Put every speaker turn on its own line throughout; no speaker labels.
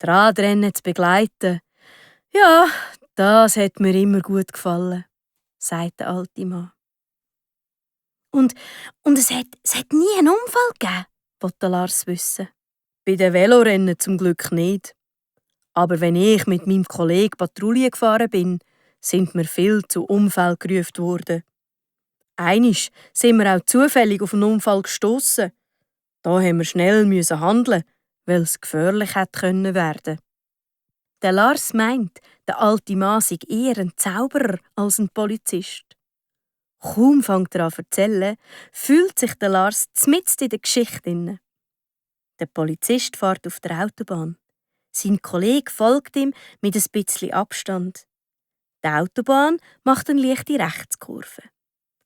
Die Radrennen zu begleiten. Ja, das hat mir immer gut gefallen, sagt der alte Mann. Und es hat nie einen Unfall gegeben, wollte Lars wissen. Bei den Velorennen zum Glück nicht. Aber wenn ich mit meinem Kollegen Patrouille gefahren bin, sind wir viel zu Unfällen gerufen worden. Einmal sind wir auch zufällig auf einen Unfall gestossen. Da mussten wir schnell handeln, weil es gefährlich hätte werden können. Der Lars meint, der alte Mann sei eher ein Zauberer als ein Polizist. Kaum fängt er an zu erzählen, fühlt sich der Lars mitten in der Geschichte inne. Der Polizist fährt auf der Autobahn. Sein Kollege folgt ihm mit ein bisschen Abstand. Die Autobahn macht eine leichte Rechtskurve.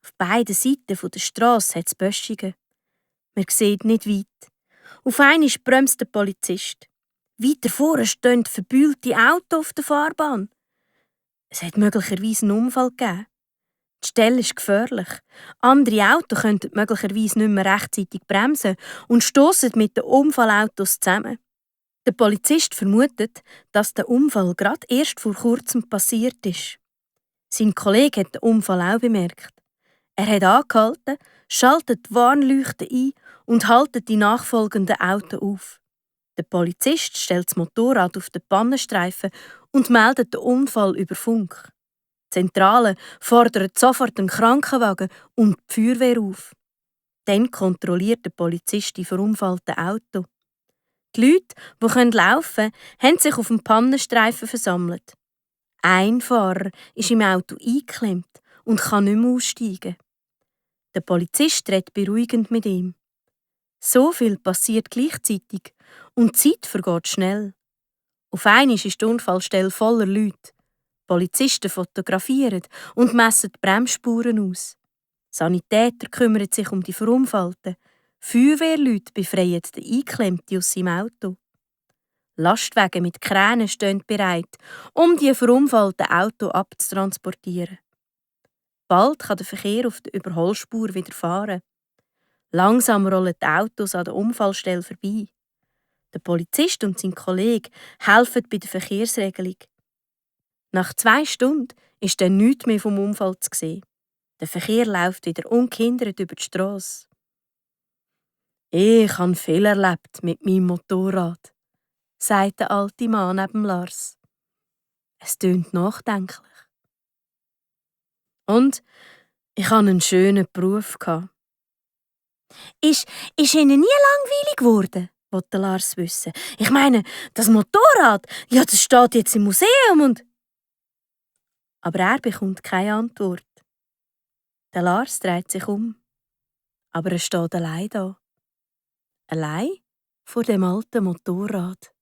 Auf beiden Seiten der Strasse hat es Böschungen. Man sieht nicht weit. Auf einmal bremst der Polizist. Weiter vorne stehen verbühlte Autos auf der Fahrbahn. Es hat möglicherweise einen Unfall gegeben. Die Stelle ist gefährlich. Andere Autos könnten möglicherweise nicht mehr rechtzeitig bremsen und stossen mit den Unfallautos zusammen. Der Polizist vermutet, dass der Unfall gerade erst vor kurzem passiert ist. Sein Kollege hat den Unfall auch bemerkt. Er hat angehalten, schaltet die Warnleuchten ein und haltet die nachfolgenden Autos auf. Der Polizist stellt das Motorrad auf den Pannenstreifen und meldet den Unfall über Funk. Die Zentrale fordert sofort einen Krankenwagen und die Feuerwehr auf. Dann kontrolliert der Polizist die verunfallten Autos. Die Leute, die laufen können, haben sich auf dem Pannenstreifen versammelt. Ein Fahrer ist im Auto eingeklemmt und kann nicht mehr aussteigen. Der Polizist redet beruhigend mit ihm. So viel passiert gleichzeitig und die Zeit vergeht schnell. Auf einmal ist die Unfallstelle voller Leute. Polizisten fotografieren und messen die Bremsspuren aus. Sanitäter kümmern sich um die Verunfallten. Feuerwehrleute befreien den Eingeklemmten aus seinem Auto. Lastwagen mit Kränen stehen bereit, um die verunfallten Autos abzutransportieren. Bald kann der Verkehr auf der Überholspur wieder fahren. Langsam rollen die Autos an der Unfallstelle vorbei. Der Polizist und sein Kollege helfen bei der Verkehrsregelung. Nach 2 Stunden ist dann nichts mehr vom Unfall zu sehen. Der Verkehr läuft wieder ungehindert über die Strasse. Ich habe viel erlebt mit meinem Motorrad, sagt der alte Mann neben Lars. Es tönt nachdenklich. Und ich hatte einen schönen Beruf. Ist Ihnen nie langweilig geworden? Wollte Lars wissen. Ich meine, das Motorrad, ja, das steht jetzt im Museum und... Aber er bekommt keine Antwort. Der Lars dreht sich um. Aber er steht allein da. Allein vor dem alten Motorrad.